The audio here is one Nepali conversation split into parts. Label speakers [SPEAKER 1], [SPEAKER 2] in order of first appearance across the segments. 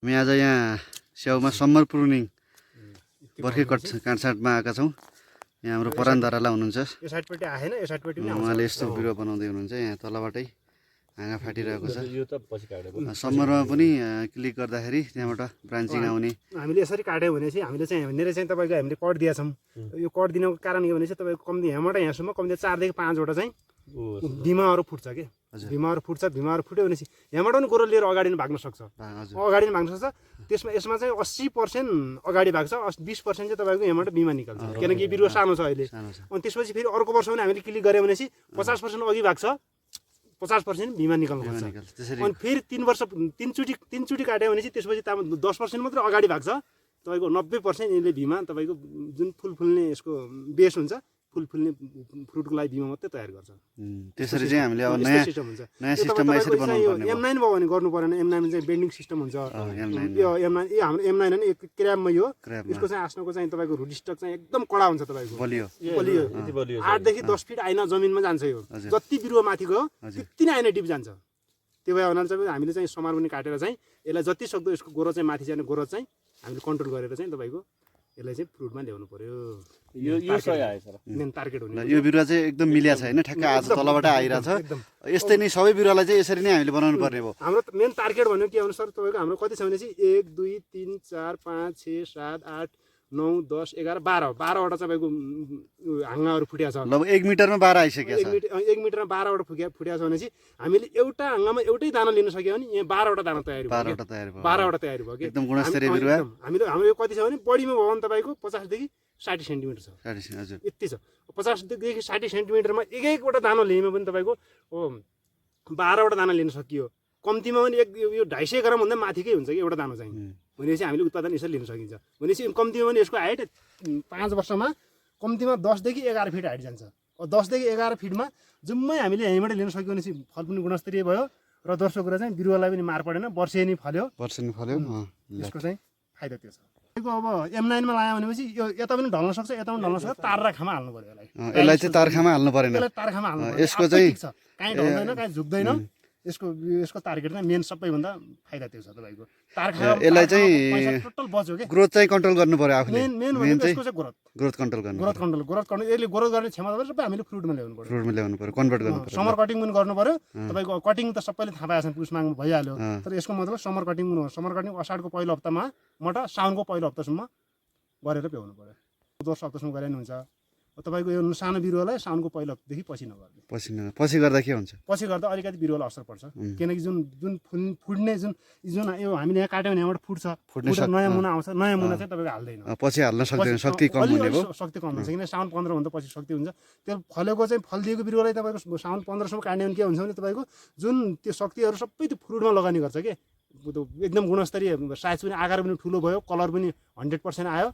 [SPEAKER 1] हामी आज यहाँ स्याउमा समर प्रुनिङ बर्खे काटछाँटमा आएका छौँ। यहाँ हाम्रो परान दाराला हुनुहुन्छ।
[SPEAKER 2] यो साइडपट्टि आएन, यो साइडपट्टि पनि
[SPEAKER 1] उहाँले यस्तो बिरुवा बनाउँदै हुनुहुन्छ। यहाँ तलबाटै हाँगा फाटिरहेको छ। समरमा पनि क्लिक गर्दाखेरि त्यहाँबाट ब्रान्चिङ आउने।
[SPEAKER 2] हामीले यसरी काट्यौँ भने चाहिँ हामीले चाहिँ यहाँनिर चाहिँ तपाईँको हामीले कट दिएछौँ। यो कट दिनको कारण के भने चाहिँ तपाईँको कम्ती यहाँबाट यहाँसम्म कम्ती 4 देखि 5 वटा चाहिँ बिमाहरू फुट्छ के। बिमाहरू फुट्छ, बिमाहरू फुट्यो भनेपछि यहाँबाट पनि गोरो लिएर अगाडि पनि भाग्न सक्छ। अगाडि पनि भाग्न सक्छ। यसमा चाहिँ 80% अगाडि भाग्छ, 20% चाहिँ तपाईँको यहाँबाट बिमा निकाल्छ। किनकि बिरुवा सानो छ अहिले। अनि त्यसपछि फेरि अर्को वर्ष पनि हामीले क्लिक गऱ्यो भनेपछि 50% अघि भाग्छ, 50% बिमा निकाल्नु पर्छ। अनि फेरि 3 वर्ष तीनचोटि काट्यो भने चाहिँ त्यसपछि 10% मात्र अगाडि भाग्छ। तपाईँको 90% यसले बिमा तपाईँको जुन फुल फुल्ने यसको बेस हुन्छ, फुल फुल्ने फ्रुटको लागि बिमा मात्रै तयार गर्छ।
[SPEAKER 1] त्यसरी चाहिँ हामीले अब नयाँ सिस्टममा यसरी बनाउनु पर्ने।
[SPEAKER 2] M9 भयो भने गर्नु परेन। M9 चाहिँ बेन्डिङ सिस्टम हुन्छ। यो M9 यो हाम्रो M9 हैन, यो क्र्याबमै हो। यसको चाहिँ आस्नको चाहिँ तपाईँको रुट स्टक चाहिँ एकदम कडा हुन्छ तपाईँको। बलियो 8 देखि 10 फिट आइना जमिनमा जान्छ यो। जति बिरुवा माथि गयो त्यति नै आइना डिप जान्छ। त्यो भए हुनाले चाहिँ हामीले चाहिँ समार पनि काटेर चाहिँ यसलाई जति सक्दो यसको गोरो चाहिँ माथि जाने गोरो चाहिँ हामीले कन्ट्रोल गरेर चाहिँ तपाईँको यसलाई चाहिँ फ्रुटमा ल्याउनु पर्यो। यो सही आयो सर। मेन टार्गेट हुने
[SPEAKER 1] यो बिरुवा चाहिँ एकदम मिल्या छ हैन, ठ्याक्क आज तलबाट आइरहेछ। यस्तै नै सबै बिरुवालाई चाहिँ यसरी नै हामीले बनाउनु पर्ने भयो।
[SPEAKER 2] हाम्रो मेन टार्गेट भनेको के अनुसार तपाईँको हाम्रो कति छ भने चाहिँ 1 2 3 4 5 6 7 8 9 10 11 12 वटा तपाईँको हाँगाहरू फुट्या छ।
[SPEAKER 1] लगभग 1 मिटरमा 12 आइसकेको छ।
[SPEAKER 2] 1 मिटरमा 12 वटा फुट्या छ भने चाहिँ हामीले एउटा हाँगामा एउटै दाना लिन सक्यो भने यहाँ 12 वटा दाना तयारी भयो। 12 वटा तयारी भयो कि
[SPEAKER 1] एकदम गुणस्तरीय बिरुवा।
[SPEAKER 2] हाम्रो यो कति छ भने बढीमा भयो भने तपाईँको 50 देखि 60 सेन्टिमिटर छ।
[SPEAKER 1] 60 हजुर
[SPEAKER 2] यति छ। 50 देखि 60 सेन्टिमिटरमा एक वटा दाना लिएमा पनि तपाईँको 12 वटा दाना लिन सकियो। कम्तीमा पनि यो 250 ग्राम भन्दा माथिकै हुन्छ कि एउटा दाना चाहिँ। भनेपछि हामीले उत्पादन यसरी लिन सकिन्छ। भनेपछि कम्तीमा पनि यसको हाइट 5 वर्षमा कम्तीमा 10 देखि 11 फिट हाइट जान्छ। 10 देखि 11 फिटमा जम्मै हामीले यहीँबाट लिन सक्यो भनेपछि फल पनि गुणस्तरीय भयो र दोस्रो कुरा चाहिँ बिरुवालाई पनि मार परेन, वर्षे नै फल्यो। यसको चाहिँ फाइदा त्यो छ। अब M9 मा लायो भनेपछि यो यता पनि ढल्न सक्छ, यता पनि ढल्न सक्छ। तार र खामा हाल्नु पर्यो
[SPEAKER 1] यसलाई चाहिँ तारखामा हाल्नु परेन।
[SPEAKER 2] यसलाई तारखामा हाल्नु पर्यो।
[SPEAKER 1] यसको चाहिँ
[SPEAKER 2] काहीँ ढल्दैन, काहीँ झुक्दैन। यसको टार्गेट चाहिँ मेन सबैभन्दा फाइदा त्यो छ तपाईँको। तारखामा
[SPEAKER 1] यसलाई चाहिँ
[SPEAKER 2] टोटल बच्यो के।
[SPEAKER 1] ग्रोथ चाहिँ कन्ट्रोल गर्नु पर्यो आफूले।
[SPEAKER 2] मेन भनेको यसको चाहिँ
[SPEAKER 1] ग्रोथ कन्ट्रोल गर्नु।
[SPEAKER 2] ग्रोथ यसले ग्रोथ गर्ने क्षमता पनि सबै हामीले फ्रुटमा ल्याउनु पर्यो।
[SPEAKER 1] कन्भर्ट गर्नु पर्यो।
[SPEAKER 2] समर कटिङ पनि गर्नु पर्यो। तपाईँको कटिङ त सबैले थाहा पाएछन्, पुसमाङ भइहाल्यो। तर यसको मतलब समर कटिङ पनि हो। समर कटिङ असाढको पहिलो हप्तामा मट साउनको पहिलो हप्तासम्म गरेर भ्याउनु पर्यो। 10 हप्तासम्म गरे नि हुन्छ। तपाईँको यो सानो बिरुवालाई साउनको पहिलो हप्तादेखि पछि नगर्ने।
[SPEAKER 1] पछि गर्दा के हुन्छ?
[SPEAKER 2] पछि गर्दा अलिकति बिरुवालाई असर पर्छ। किनकि जुन फुट्ने जुन यो हामीले यहाँ काट्यो भने यहाँबाट फुट्छ, नयाँ मुना आउँछ। नयाँ मुना चाहिँ तपाईँको हाल्दैन,
[SPEAKER 1] पछि हाल्न सक्दैन, शक्ति कम हुने भयो।
[SPEAKER 2] शक्ति कम हुन्छ। किन साउन 15 भन्दा पछि शक्ति हुन्छ। त्यो फलेको चाहिँ फलिदिएको बिरुवालाई तपाईँको साउन 15 सम्म काट्ने भने के हुन्छ भने तपाईँको जुन त्यो शक्तिहरू सबै त्यो फ्रुटमा लगानी गर्छ कि। एकदम गुणस्तरीय साइज पनि आकार पनि ठुलो भयो, कलर पनि 100% आयो।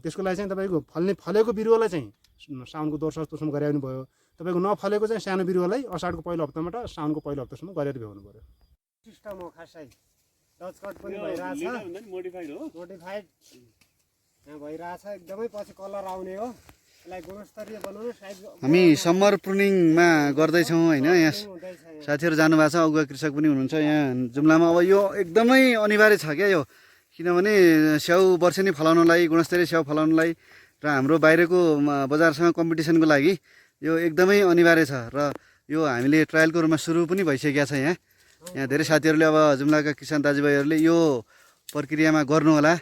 [SPEAKER 2] त्यसको लागि चाहिँ तपाईँको फलेको बिरुवालाई चाहिँ साउनको दोस्रो हप्तासम्म गराउनु भयो। तपाईँको नफलेको चाहिँ सानो बिरुवालाई असाढको पहिलो हप्ताबाट साउनको पहिलो हप्तासम्म गरेर भ्याउनु पर्यो। सिस्टम हो खासै। टच कट पनि भइरहेछ, मोडिफाइड यहाँ भइरहेछ। एकदमै पछि कलर आउने हो। यसलाई गुणस्तरीय बनाउनु साइज।
[SPEAKER 1] हामी समर प्रुनिङमा गर्दैछौँ होइन। यहाँ साथीहरू जानुभएको छ, अगुवा कृषक पनि हुनुहुन्छ यहाँ जुम्लामा। अब यो एकदमै अनिवार्य छ क्या यो, किनभने स्याउ वर्षेनी फलाउनलाई, गुणस्तरीय स्याउ फलाउनलाई र हाम्रो बाहिरको बजारसँग कम्पिटिसनको लागि यो एकदमै अनिवार्य छ। र यो हामीले ट्रायलको रूपमा सुरु पनि भइसकेको छ। यहाँ धेरै साथीहरूले अब जुम्लाका किसान दाजुभाइहरूले यो प्रक्रियामा गर्नुहोला।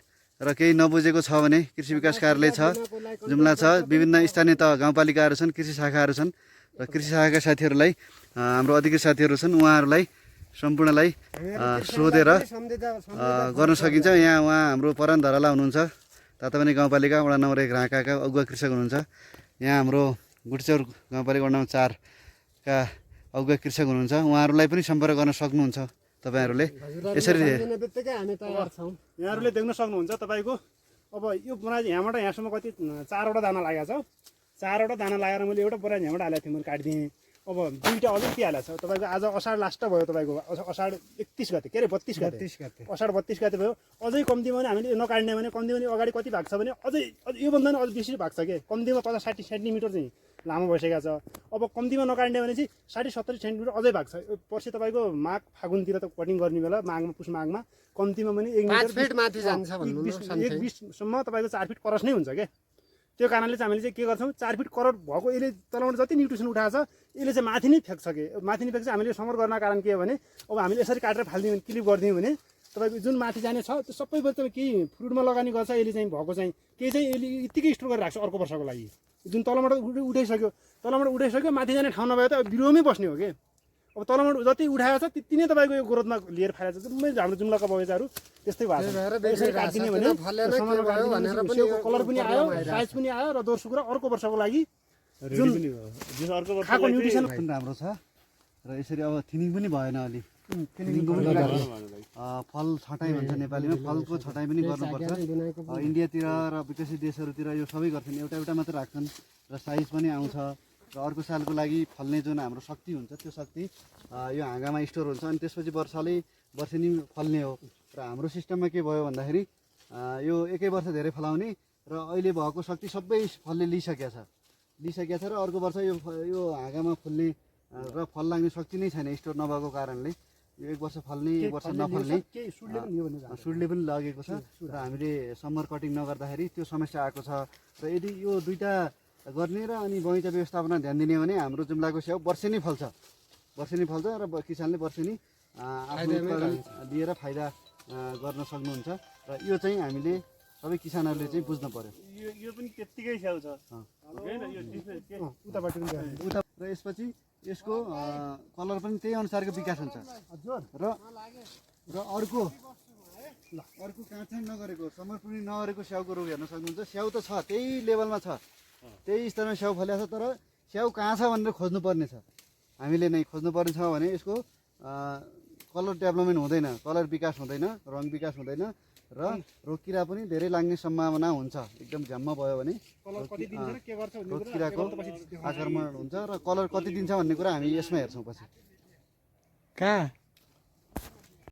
[SPEAKER 1] र केही नबुझेको छ भने कृषि विकास कार्यालय छ, जुम्ला छ, विभिन्न स्थानीय गाउँपालिकाहरू छन्, कृषि शाखाहरू छन्। र कृषि शाखाका साथीहरूलाई, हाम्रो अधिकृत साथीहरू छन्, उहाँहरूलाई सम्पूर्णलाई सोधेर गर्न सकिन्छ। यहाँ हाम्रो परान धराला हुनुहुन्छ, तातापानी गाउँपालिका वडा नम्बर 1 राँकाका अगुवा कृषक हुनुहुन्छ। यहाँ हाम्रो गुटचौर गाउँपालिका वडा नम्बर 4 का अगुवा कृषक हुनुहुन्छ। उहाँहरूलाई पनि सम्पर्क गर्न सक्नुहुन्छ तपाईँहरूले। यसरी
[SPEAKER 2] यहाँहरूले देख्न सक्नुहुन्छ। तपाईँको अब यो बोरा यहाँबाट यहाँसम्म कति 4 वटा दाना लागेको छ। 4 वटा दाना लगाएर मैले एउटा बोरा यहाँबाट हालेको थिएँ, मैले काटिदिएँ। अब 2टा अझै के हालेको छ तपाईँको। आज असाढ लास्ट भयो तपाईँको, असाढ 31 गते के अरे 32 गते, असाढ 32 गते भयो। अझै कम्तीमा भने हामीले नकाट्ने भने कम्ती भने अगाडि कति भाग्छ भने अझै योभन्दा पनि अझ बेसी भाग्छ के। कम्तीमा 50-60 सेन्टिमिटर चाहिँ लामो भइसकेको छ। अब कम्तीमा नकाट्ने भने चाहिँ 60-70 सेन्टिमिटर अझै भएको छ। पर्सि तपाईँको माघ फागुनतिर त कटिङ गर्ने बेला माघमा पुस माघमा कम्तीमा पनि 1 मिटर
[SPEAKER 3] 5 फिट माथि जान्छ भन्नु न
[SPEAKER 2] 1.20सम्म तपाईँको 4 फिट क्रस नै हुन्छ क्या। त्यो कारणले चाहिँ हामीले चाहिँ के गर्छौँ 4 फिट क्रस भएको यसले तलबाट जति न्युट्रिसन उठाएको छ यसले चाहिँ माथि नै फ्याँक्छ कि माथि नै फ्याँक्छ। हामीले समर गर्न कारण के हो भने अब हामीले यसरी काटेर फालिदियौँ भने क्लिप गरिदियौँ भने तपाईँको जुन माथि जाने छ त्यो सबै तपाईँ केही फ्रुटमा लगानी गर्छ यसले चाहिँ भएको चाहिँ केही चाहिँ यसले यत्तिकै स्टोर गरेर राख्छ अर्को वर्षको लागि। जुन तलबाट उठाइसक्यो माथि जाने ठाउँ नभए त अब बिरुवामै बस्ने हो कि। अब तलबाट जति उठाएको छ त्यति नै तपाईँको यो ग्रोथमा लिएर फालेको छ। जम्मै हाम्रो जुम्लाको बगैँचाहरू त्यस्तै भएको छ। यसरी काटिदिने भने कलर पनि आयो साइज पनि आयो र दोस्रो कुरा अर्को वर्षको लागि जुन खाएको न्युट्रिसन
[SPEAKER 1] पनि राम्रो छ र यसरी अब थिनिङ पनि भएन अलि फल छटाइ भन्छ नेपालीमा फलको छटाइ पनि गर्नुपर्छ। इन्डियातिर र विकसित देशहरूतिर यो सबै गर्छन् एउटा एउटा मात्र राख्छन् र साइज पनि आउँछ र अर्को सालको लागि फल्ने जुन हाम्रो शक्ति हुन्छ त्यो शक्ति यो हाँगामा स्टोर हुन्छ अनि त्यसपछि वर्षेनी फल्ने हो। र हाम्रो सिस्टममा के भयो भन्दाखेरि यो एकै वर्ष धेरै फलाउने र अहिले भएको शक्ति सबै फलले लिइसकेको छ र अर्को वर्ष यो हाँगामा फुल्ने र फल लाग्ने शक्ति नै छैन स्टोर नभएको कारणले यो एक वर्ष फल्ने एक वर्ष नफल्ने सुडले पनि लगेको छ र हामीले समर कटिङ नगर्दाखेरि त्यो समस्या आएको छ। र यदि यो दुईटा गर्ने र अनि बगैँचा व्यवस्थापनमा ध्यान दिने भने हाम्रो जुम्लाको स्याउ वर्षेनी फल्छ र किसानले वर्षेनी आफ्नो उत्पादन लिएर फाइदा गर्न सक्नुहुन्छ र यो चाहिँ हामीले सबै किसानहरूले चाहिँ बुझ्नु पर्यो।
[SPEAKER 2] यो पनि त्यत्तिकै स्याउ छ
[SPEAKER 1] र यसपछि यसको कलर पनि त्यही अनुसारको विकास हुन्छ र अर्को काँचै नगरेको समर प्रुनिङ नगरेको स्याउको रोग हेर्न सक्नुहुन्छ। स्याउ त छ त्यही लेभलमा छ त्यही स्तरमा स्याउ फलेको छ तर स्याउ कहाँ छ भनेर खोज्नुपर्ने छ। हामीले नै खोज्नुपर्ने छ भने यसको कलर डेभलपमेन्ट हुँदैन कलर विकास हुँदैन रङ विकास हुँदैन र रोगकिरा पनि धेरै लाग्ने सम्भावना हुन्छ। एकदम झ्याम्म भयो भने रोगकिराको आक्रमण हुन्छ र कलर कति दिन्छ भन्ने कुरा हामी यसमा हेर्छौँ पछि।
[SPEAKER 3] कहाँ